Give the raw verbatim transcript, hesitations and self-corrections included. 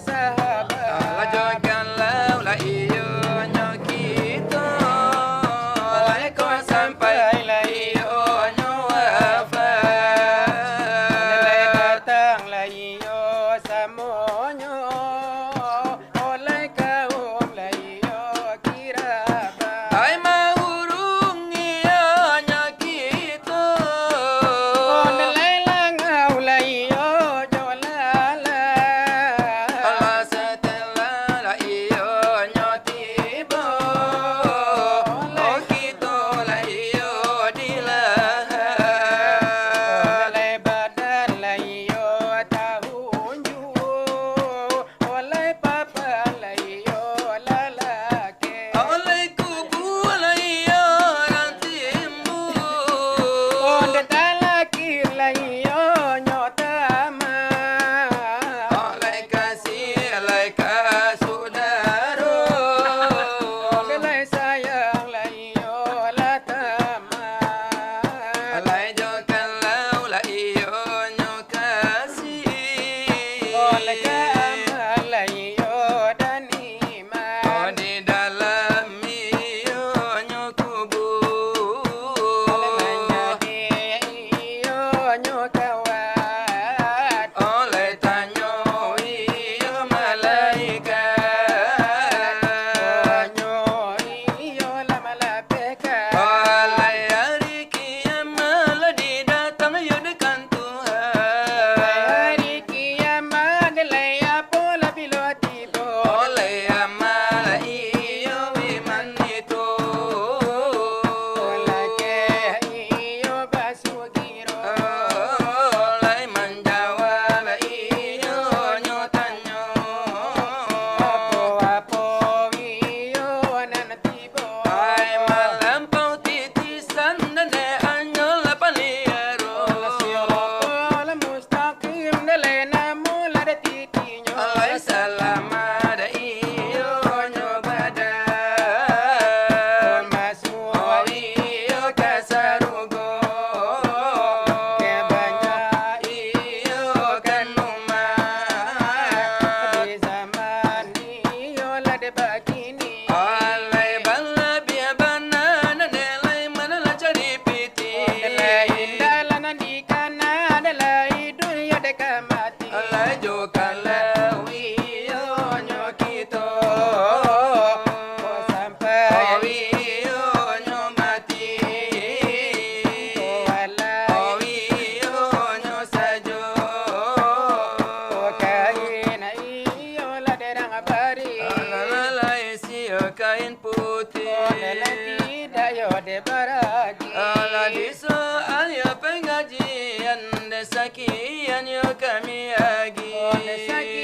Sahabat. Alah jo kalau lah iyo nyo kito, lai ko sampai lah iyo nyo wafat. Lai datang lah iyo samonyo, oleh kaum lah iyo kirabat. Ai maurung iyo nyo kito. Ondeh lai langau lai iyo jo lalang. Alah setelah lai iyo nyo tibo, oh kito lai iyo di lahan. Ondeh lai badan lai iyo tahunjuak. Oleh papan lai iyo lalaki. Oleh kubua lai iyo urang timbua. Ondeh talaki lai iyo nyo tama. Oleh kasih lai ka sudaro. Ondeh lai sayang lai iyo lah tama. Lai jo kalau lah iyo nyo kasih. Oleh ka amal lai iyo dan iman. Oh, di dalam iyo nyo kubua. Oleh manjadi iyo nyo kawat. Oleh tanyo iyo malaikat. Tanyo iyo lah malapehkan. Oleh ari kiamat lah didatang iyo dekan Tuhan. Hari kiamat lai apo lah bilo tibo. Oleh amal iyo iman itu. Oleh ke iyo basugiro. Oleh manjawab iyo nyo tanyo. Apo-apo iyo nan Ai malampau titisan nan dek anyo lah paliaro. Siratal mustaqim dek lai namo lah dek titinyo. Lai salamaik iyo nyo badan. Masuak iyo ka sarugo. Banyak iyo kan umat. Di zaman iyo lah dek bakini. Alai balabiah bana, nan dek lai mano lah cari piti. Dek lai indak lah nan dikana, dek lai iduik yo dek ka mati. Alai jo kalau iyo nyo kito, sampai iyo nyo mati. Alai iyo nyo sajo, kain iyo lah dek nan bari. Alah, lai sio kain putih. Ondeh lai tidak yo dek baragi. Alah, di soal yo pangajian, dek sakian yo kami agi. Ondeh sakian